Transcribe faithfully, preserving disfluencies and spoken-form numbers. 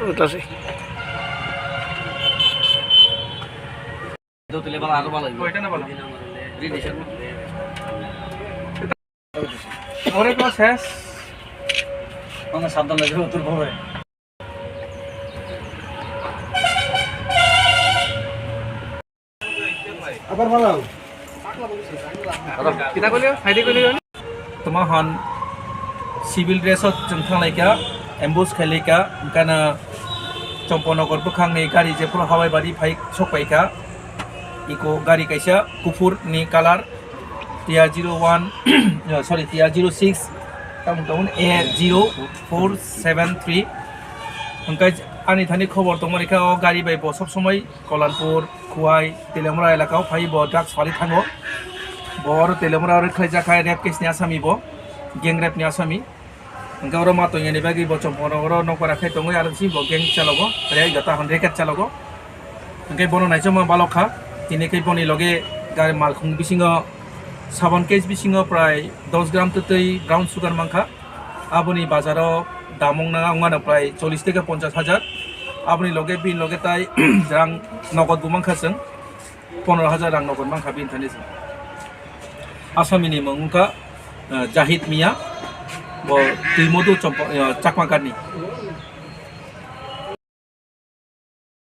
Uta se. Itu tuh level aro malah. Oh, itu apa? Ini di sana. Ore ko ses. Mana sabdan lagi utur bore. Abar malah. Kita kau lihat, hai dia kau lihat. Tuma hwn civil dress o chwng thanglaikha, ambush khailaikha, hwnkhe no Chomponagar bwkhakni gari jephuru Hawaibari phai sokpaikha, iko gari kaisa kuphur ni colour, T R zero one, sorry, T R zero six, tamoni tamoni A zero four seven three. Hwnkhe ani thani khobor tongmani kha o gari bai bo sob somoi Kolanpur, Khowai, Teliamura elaka o phai bo drugs phalwi thango. Bo oro Teliamura o rwkhlaijak hai rape case ni asami bo, gang rape ni asami. Hwnkhe oro ma tongya ni bagwi bo Chomponagar o nokbar khai tongwi aro si bo gang chalogo, re gata hwn racket chalogo. Hwnkhe bono naisokma balok kha, tini khe boni loge gari malkhung bisingo sabon case bisingo prai dos gram twtwi brown sugar mankha. Aboni bazaro dam wngna, wngmano prai chollish theke ponchash hajar. Aboni loge bini loge tai rang nogot bo mankha chwng pondro hajar rang nogot mankha bini thani chwng. Asamini mung wngkha, eh, Jahid Mia, bo Twimodu Chompo-, eh, Chakma Garni.